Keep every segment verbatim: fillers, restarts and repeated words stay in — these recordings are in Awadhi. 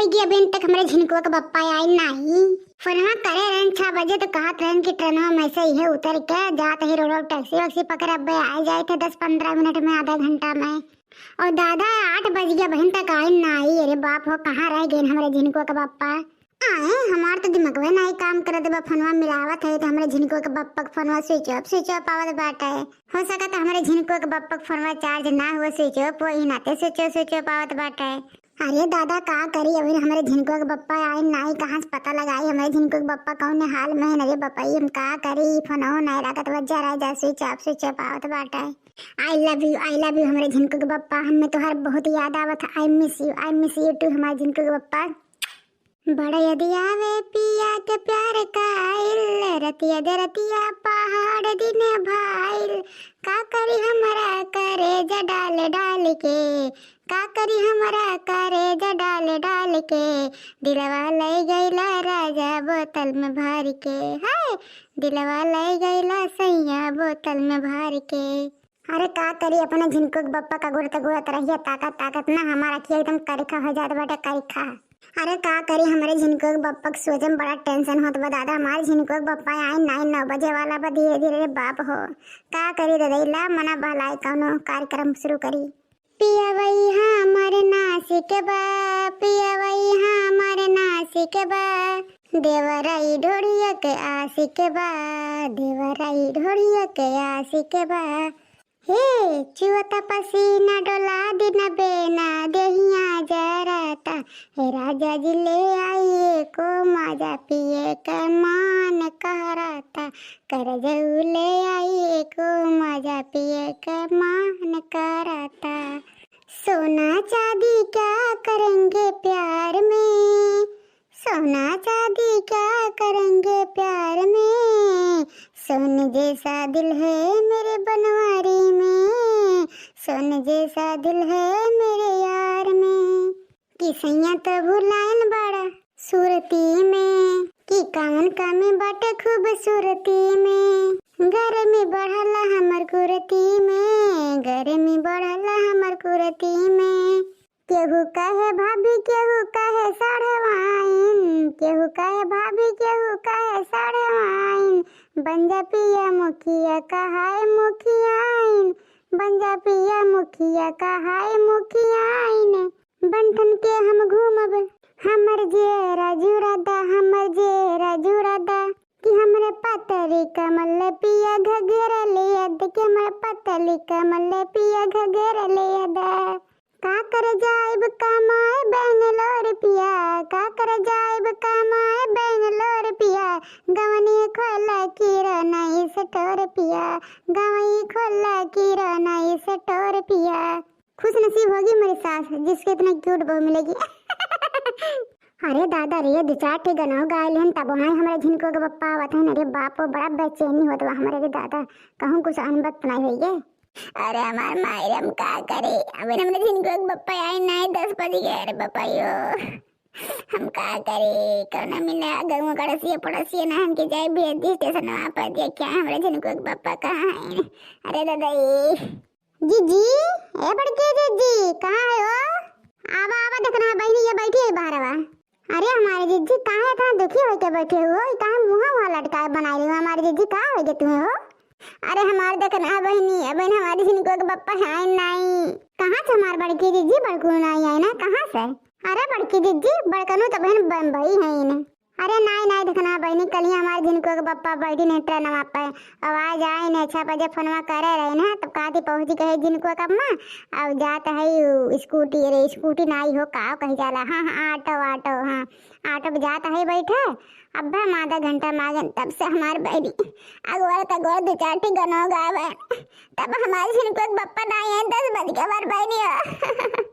कि अभी तक हमरे झिनकुआ के बप्पा आए नाही। फोनवा करे रहन छह बजे तो कहत रहन कि ट्रेनवा में से इहे उतर के जात ही रोड टैक्सी वैक्सी पकड़, अबे आ जाए थे दस पन्द्रह मिनट में, आधा घंटा में। और दादा, आठ बज गया, अबहिन तक आइन नाही। अरे बाप हो, कहाँ रह गए हमरे झिनकुआ के बप्पा? आए, हमार तो दिमगवे नाही काम करत बा, फोनवा मिलावत है तो हमरे झिनकुआ के बप्पा के फोनवा switch off, switch off आवत बाटे। हो सकत हमरे झिनकुआ के बप्पा के फोनवा charge ना हुआ, switch off, वही नाते switch off, switch off आवत बाटे। अरे दादा, का करी, अभी हमरे झिनकुआ के बप्पा आइन नाही, कहाँ से पता लगाई हमरे झिनकुआ के बप्पा कौन हाल में है? अरे बप्पा, हम का करी, फोनवा नाही लागत, बज्जा रह जा, switch off, switch off आवत बाटे। I love you, I love you हमरे झिनकू के बप्पा, हमें तोहार बहुत याद आवत है। I miss you, I miss you too हमारे झिनकू के बप्पा। बड़ा याद आवे पिया के प्यार का आइल, रतिया दे रतिया पहाड़ दिन भाइल। का करी हमरा करेजा डाल डाल के, का करी हमरा करेजा डाल डाल के, दिलवा ले गइला राजा बोतल में भर के, हाय, दिलवा ले गइला सैया बोतल में भर के। अरे का करी, अपने झिनकू के बप्पा का गुड़त गुड़त रहिया, ताकत ताकत ना हमार अखिया एकदम करिखा हो जात बाटे, करिखा। अरे का करी, हमरे झिनकू के बप्पा के सोचे में बड़ा tension होत बा दादा, हमारे झिनकू के बप्पा आए नाइन नौ बजे वाला बा धीरे धीरे, रे बाप हो। का करी दादा, इला मना बहलाए कौनो कार्यक्रम शुरू करी। पिया वही हमर नासिक बा, पिया वही हमर नासिक बा, देवराई ढोढ़िया के आशिक बा, देवराई ढोढ़िया के आशिक बा। हे, चुअता पसीना डोला दिन बेना देहिया जरता। हे राजा जी ले आई एको मजा पिए के मान करता। कर जाऊ ले आई एको मजा पिए के मान करता। सोना चांदी क्या करेंगे प्यार में, सोना चांदी क्या करेंगे प्यार में, सोने जैसा दिल है मेरे बनवारी में, सोने जैसा दिल है मेरे यार में। कि सैया तो भुलाइल बड़ा सुरती में, कि कौन कमी बाटे खूबसूरती में, गर्मी बढ़ला हमर कुर्ती में, गर्मी बढ़ला हमर कुर्ती में। केहू कहे भाभी, केहू कहे साढ़े वाइन, केहू कहे भाभी, केहू कहे साढ़े वाइन। बन जा पिया मुखिया कहाए मुखियाइन, बन जा पिया मुखिया कहाए मुखियाइन। बन ठन के हम घूमब, हमर जियरा जुड़ा दा, हमर जियरा जुड़ा दा। कि हमरे पतली कमर ले पिया घघरा ले अद, कि हमरे पतली कमर ले पिया घघरा ले अद। का कर जाइब कमाए बेंगलोर पिया, का कर जाइब कमाए बेंगलोर पिया। गवनी खोला किराना स्टोर पिया, गवनी खोला किराना स्टोर पिया। खुश नसीब होगी मेरी सास, जिसको इतना क्यूट बहू मिलेगी। अरे दादा रे, दो चार ठे गनौ गाय लेहन, तब वहाँ हमारे झिनको के बप्पा आवत है। अरे बाप रे, बड़ा बेचैनी होत बा हमारे रे दादा, कहूँ कुछ अनबत तो नहीं होई है। अरे हमार माई रे, हम का करे, अबे हमरे झिनको के बप्पा आई नहीं, दस बज गए। अरे बप्पा यो, हम का करे, कौन मिला गौवा कड़सिया पड़ोसिया ना हमके जाए भेज दी स्टेशन वहाँ पर, देखिया हमरे झिनको के बप्पा कहाँ है। अरे दादा ये जिज्जी, ए बड़की जिज्जी, कहाँ है हो? आवा, आवा, देखना है बहिनी, ये बैठी है बाहर आवा। अरे हमारे जिज्जी, काहे इतना दुखी होके बैठे हो? काहे मुँह वहाँ लटकाए बनाए रही हो? हमारे जिज्जी, का हो गए तुम्हें हो? अरे हमारे देखना है बहिनी, ए बहिनी, हमारे झिनको के बप्पा है नहीं। कहाँ से हमारे बड़की जिज्जी, बड़कू नहीं आई ना, कहाँ से? अरे बड़की जिज्जी, बड़कनू तो बहन बम्बई है ना। अरे नाई, नाई देखना बहिनी, कलिया हमारे झिनको के बप्पा बैठी नहीं ट्रेनवा पे। अब आ जाए ने, छह बजे फोनवा करे रहे ना, तब कहती पहुँची कहे झिनको के अम्मा, अब जात है उ स्कूटी, अरे स्कूटी नाई हो, का कही जाला, हाँ, हाँ, ऑटो, ऑटो, हाँ, ऑटो पे जात है बैठे। अब हम आधा घंटा में आ गए, तब से हमार बहिनी अगोर का गोर दो चार ठे गनो गावे, तब हमारे झिनको के बप्पा नाई है, दस बज के हमार बहिनी हो।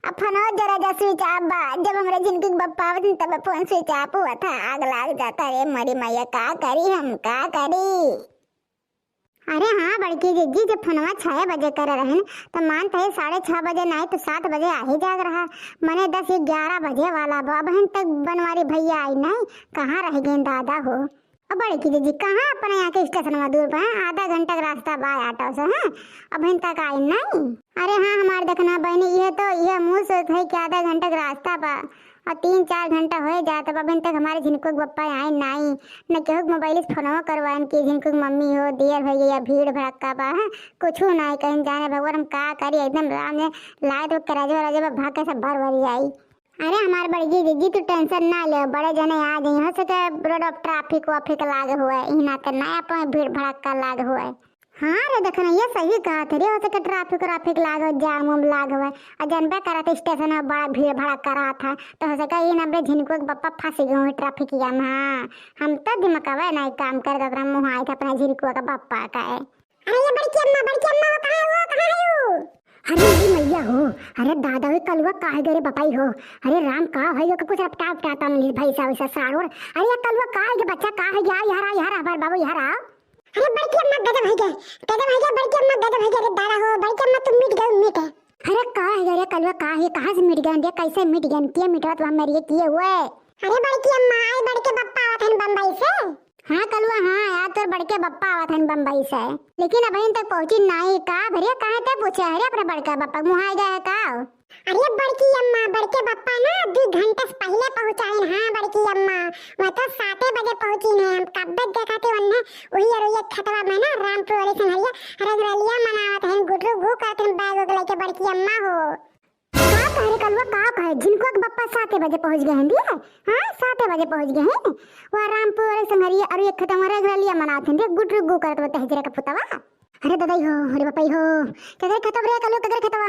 अब फोनो जरा जा स्विच ऑफ बा, जब हमरे झिनको के बप्पा आवत न, तब फोन स्विच ऑफ हुआ था। आग लाग जाता रे मोरी मैया, का करी हम, का करी? अरे हाँ बड़की जिज्जी, जब फोनवा छह बजे करे रहन, तो मानत है साढ़े छह बजे नहीं तो सात बजे आ ही जाग रहा। मने दस ग्यारह बजे वाला बा, अबहिन तक बनवारी भैया आई नहीं, कहाँ रह गए दादा हो? अब बड़की दीदी, कहाँ अपने यहाँ के स्टेशन में दूर बा, हैं? आधा घंटा के रास्ता बा ऑटो से, हैं? अबहिन तक आई नहीं। अरे हाँ, हमार देखना बहनी, यह तो, यह मुँह से थे कि आधा घंटा के रास्ता बा, और तीन चार घंटा होए जात बा, अबहिन तक हमारे झिनकू के बप्पा आए नहीं। न केहू के मोबाइल से फोनवा करवाएन कि झिनकू के मम्मी हो, देर हो गई, या भीड़ भड़क्का बा, हैं? कुछू नहीं कहीं जाने भगवान, हम का करी, एकदम राम ने लाए तो कराजे वराजे बा, भाग के सब भर भर जाई। अरे हमार बड़की दीदी, तू टेंशन ना ले, बड़े जने आ जाई। हो सके रोड ऑफ ट्रैफिक वाफिक लाग हुए, ई नाते ना अपन भीड़ भड़क्का लाग हुए। हाँ रे, देखना ये सही कहत है रे, हो सके ट्रैफिक व्रैफिक लाग हो, जाम उम लाग हुए। और जनबे करत स्टेशन में बड़ा भीड़ भड़क्का रहत है, तो हो सके ई नंबर झिनकुआ के बप्पा फंस गए हुए ट्रैफिकिया में। हाँ, हम तो दिमकवे नहीं काम करत, अपना मुँह आए थे अपना झिनकुआ के बप्पा का है। अरे ये बड़की अम्मा, बड़की अम्मा, वो कहाँ है, वो कहाँ है वो? अरे मोरी मैया हो, अरे दादा हो, कलुआ का है गे रे बपाई हो? अरे राम का है यो, कुछ रपटा उपटाता नहीं भैंसा वैसा सारोर। अरे ये कलुआ का है गे बच्चा, का है गे? आ, यहाँ आ, यहाँ आ, हमार बाबू यहाँ आ। अरे बड़की अम्मा गजब है गे, गजब है गे, बड़की अम्मा गजब है गे, अरे दादा हो, बड़की अम्मा तुम मिट गए, मिट है। अरे का है गे रे कलुआ, का है, कहाँ से मिट गए रे, कैसे मिट गए, के मिटवा तो हम मेरे किए हुए। अरे बड़की अम्मा, आई बड़के बप्पा आवत हन बम्बई से। हाँ कलुआ, हाँ यार, तोर बड़के बप्पा आवत हन बम्बई से, लेकिन अबहिन तक पहुँची नाई का? भैया काहे ते पूछे? अरे अपने बड़का बप्पा मुहाय गए है का? अरे बड़की अम्मा, बड़के बप्पा ना दू घंटा से पहले पहुँचाइन। हाँ बड़की अम्मा, वह तो साते बजे पहुँचिन है। हम कब्बे देखा थे उन्हें, वही अरुए खेतवा में ना रामपुर वाले संघरिया रंगरलिया मनावत हैं, गुटरू गु करत हैं बैग उग लेके बड़की अम्मा हो। का कहे रे कलुआ, का कहे? झिनकुआ के बप्पा साते बजे पहुँच गए हैं दिए। हाँ, साते बजे पहुँच गए हैं। वह रामपुर वाले संघरिया और एक खतम रंगरलिया मनात हैं दिए, गुटरू गु करत बा दहिजरा के पुतवा। अरे ददाई हो, अरे बपाई हो, केकरे खेतवा रे कलुआ, केकरे खेतवा?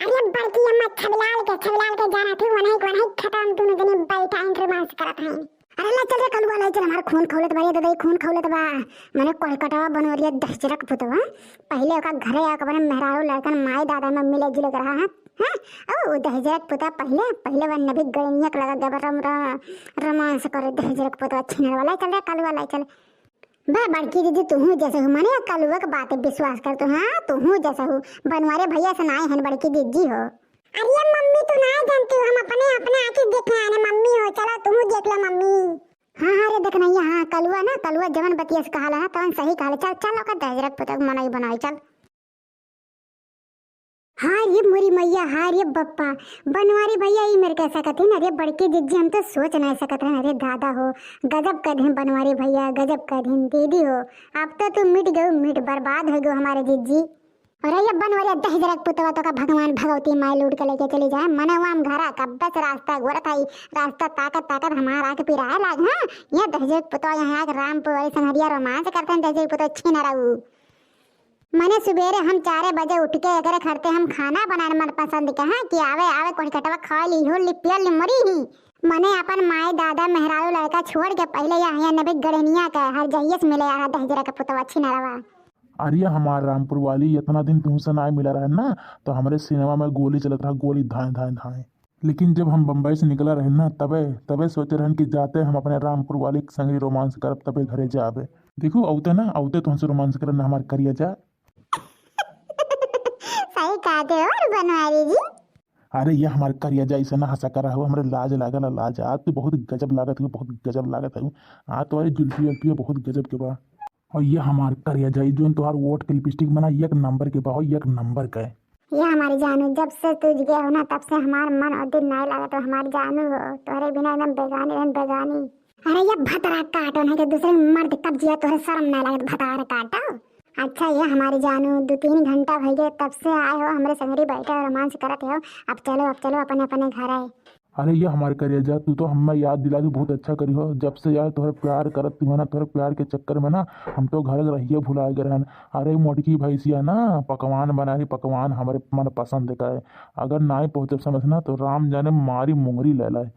अरे बड़की अम्मा छबिलाल के, छबिलाल के जाना थी, वनही, वनही खेतवा में दोनों जने बैठा हैं, रोमांस करत हैं। अरे ला चल रे कलुआ, ला चल, हमार खून खौलत बा रे ददाई, खून खौलत बा। मने कोलकटवा बनवरिया दहिजरा के पुतवा, पहिले ओका घरे आके अपने मेहरारू लड़कन माई दादा में मिले जुले के रहा है। हाँ, ओ दहिजरा के पुता पहिले, पहिले वन नभी गड़निया के लगा गबर रम, रम, रोमांस करे दहिजरा के पुतवा छिनर वाला। चल रे कलुआ लाई चल। बा बड़की दीदी, तुहूँ जैसे हूँ, माने कलुआ के बात विश्वास कर तू, हाँ, तुहूँ जैसे हूँ, बनवारे भैया से नाई हन बड़की दीदी हो। अरे मम्मी, तू ना जानती हो, हम अपने, अपने आँखी देखे आने मम्मी हो, चलो तुहूँ देख लो मम्मी। हाँ, हाँ रे देखना, ये हाँ, कलुआ ना, कलुआ जवन बतिया से कहाला ना, तवन सही कहाला। चल, चल, ओकर दहिजरा के पुतवा के मनई बनाई, चल। हाय रे मोरी मैया, हाय रे बप्पा, बनवारी भैया ई मेर कह सकत हिन। अरे बड़की जिज्जी, हम तो सोच नहीं सकत रहन। अरे दादा हो, गजब कर दिन बनवारी भैया, गजब कर दिन दीदी हो। अब तो तू मिट गयो, मिट बर्बाद हो गयो हमारे जिज्जी। अरे ये बनवारी दहिजरा के पुतवा तो का भगवान भगवती माई लूट के लेके चली जाए। मने वहाँ हम घरा का बस रास्ता गोरत आई, रास्ता ताकत ताकत हमारा आँख पिराए लाग। हाँ, ये दहिजरा के पुतवा यहाँ आके रामपुर वाली संघरिया रोमांस करते हैं, दहिजरा के पुतवा छीन रहू। मने सुबेरे हम चारे बजे उठ के एकरे खरते हम खाना बनाए मन पसंद के हैं कि आवे, आवे कोढ़कटवा खा ली हो, लिपिया लिमरी ही। मने अपन माई दादा मेहरारू लड़का छोड़ के पहले यहाँ, यहाँ नबी गड़निया के हर जहियस मिले आ रहा दहिजरा के पुतवा छिनरवा। अरे हमार रामपुर वाली, इतना दिन तुमसे ना मिला रहे ना, तो हमारे सिनेमा में गोली चलत रहा, गोली धाए, धाए, धाए। लेकिन जब हम बम्बई से निकला रहे ना, तबे, तबे सोचे रहन कि जाते हम अपने रामपुर वाली के संगे रोमांस करब, तबे घरे जाबे। देखो, औते ना, औते तुमसे रोमांस करब ना हमार करिया जा। सही कहते हो बनवारी जी। अरे ये हमार करिया जा, ऐसे ना हंसा करा हो, हमरे लाज लागल, लाज। आज तो बहुत गजब लागत हो, बहुत गजब लागत हो। आज तुम्हारी जुल्फी उल्फी बहुत गजब के बा। और ये हमार करिया जा, ई जोन तोहार ओठ के लिपस्टिक बना, एक नंबर के बा हो, एक नंबर का है। ये हमारी जानू, जब से तू गया हो ना, तब से हमार मन और दिल नाय लागत हो, हमारी जानू हो, तोहरे बिना एकदम बेगानी रहन, बेगानी। अरे ये भतरा काटो ना, कि दूसरे मर्द कब जिया, तोहरे शर्म नाय लागत, भतार काटो। अच्छा ये हमारी जानू, दो तीन घंटा भई गए, तब से आए हो, हमरे संगरी बैठे हो, रोमांस करत हो, अब चलो, अब चलो अपने, अपने घर आए। अरे ये हमार करेजा, तू तो हमें याद दिला दी, बहुत अच्छा करी हो। जब से यार तोहरे प्यार करत तू है ना, तोहरे प्यार के चक्कर में ना हम तो घर के रहिए भुला गए रहन। अरे मोटकी भैंसिया ना पकवान बना रही, पकवान हमारे मन पसंद का है। अगर नाई पहुँचब समझ ना तो राम जाने मारी मुंगरी ले लाए।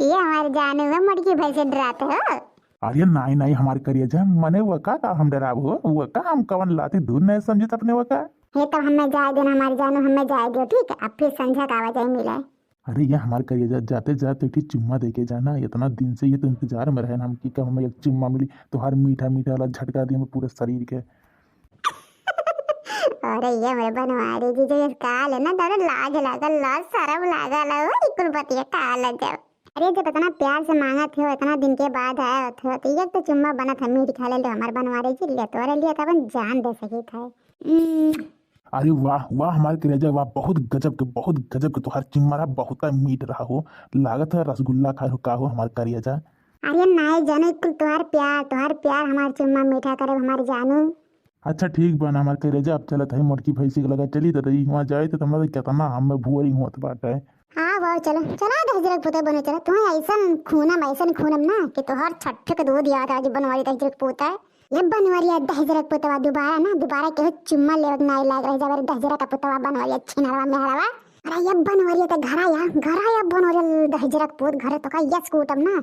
ये हमारे जाने में मोटकी भैंसे डराते हो। अरे नाई नाई हमार करेजा, मने वो का, का हम डराब हो, वो का हम कवन लाती दूध नहीं समझे अपने वो का। हे तब हमें जाए देना हमारी जानू, हमें जाए दो, ठीक है? अब फिर संझा का आवाजाही मिला है। अरे ये हमार करेजा, जाते जाते एक ठे चुम्मा दे के जाना, इतना दिन से ये तो इंतजार में रहे हम कि कब हमें एक चुम्मा मिली, तोहार मीठा मीठा वाला झटका दिए हमें पूरे शरीर के। अरे ये मेरे बनवारी जी, जो ये काल है ना, दादा लाज लागल, लाज शरम लागल, ओ, ई कुल बतिया काल है जब। अरे, जब इतना प्यार से मांगत हो, इतना दिन के बाद आए हो, तो एक तो चुम्मा बनत है, मीठ खा ले लो हमार बनवारी जी, ले तोरे लिए तो अपन जान दे सकित है। हम्म। अरे वाह, वाह हमार करेजा, वाह, बहुत गजब के, बहुत गजब के तोहार चुम्मा रहा, बहुत मीठ रहा हो, लागत है रसगुल्ला खाए हो का हो हमार करेजा। अरे नाई जाने, कुल तोहार प्यार, तोहार प्यार हमार चुम्मा मीठा करे हमार जानू। अच्छा ठीक बा ना हमार करेजा, अब चलत है मोटकी भैंसी के लगा चली, तो वहाँ जाए तो हमरा कितना हम में भुअरी होत बाटे। हाँ, वाह, चलो, चला दहिजरा के पुतवा बनो, चला। तुम्हें ऐसन खूनम, ऐसन खूनम ना कि तोहर छठे के दूध याद आ जाई बनवारी दहिजरा के पुतवा। ये बनवारिया दहिजरा के पुतवा दोबारा ना, दोबारा केहू चुम्मा लेवे के नाई लाग रहे, जब दहिजरा का पुतवा बनवारिया छिनरवा मेहरवा। अरे ये बनवारिया तो घरा या, घरा या बनवारिया दहिजरा के पुत, घरे तो का यस कूटम ना,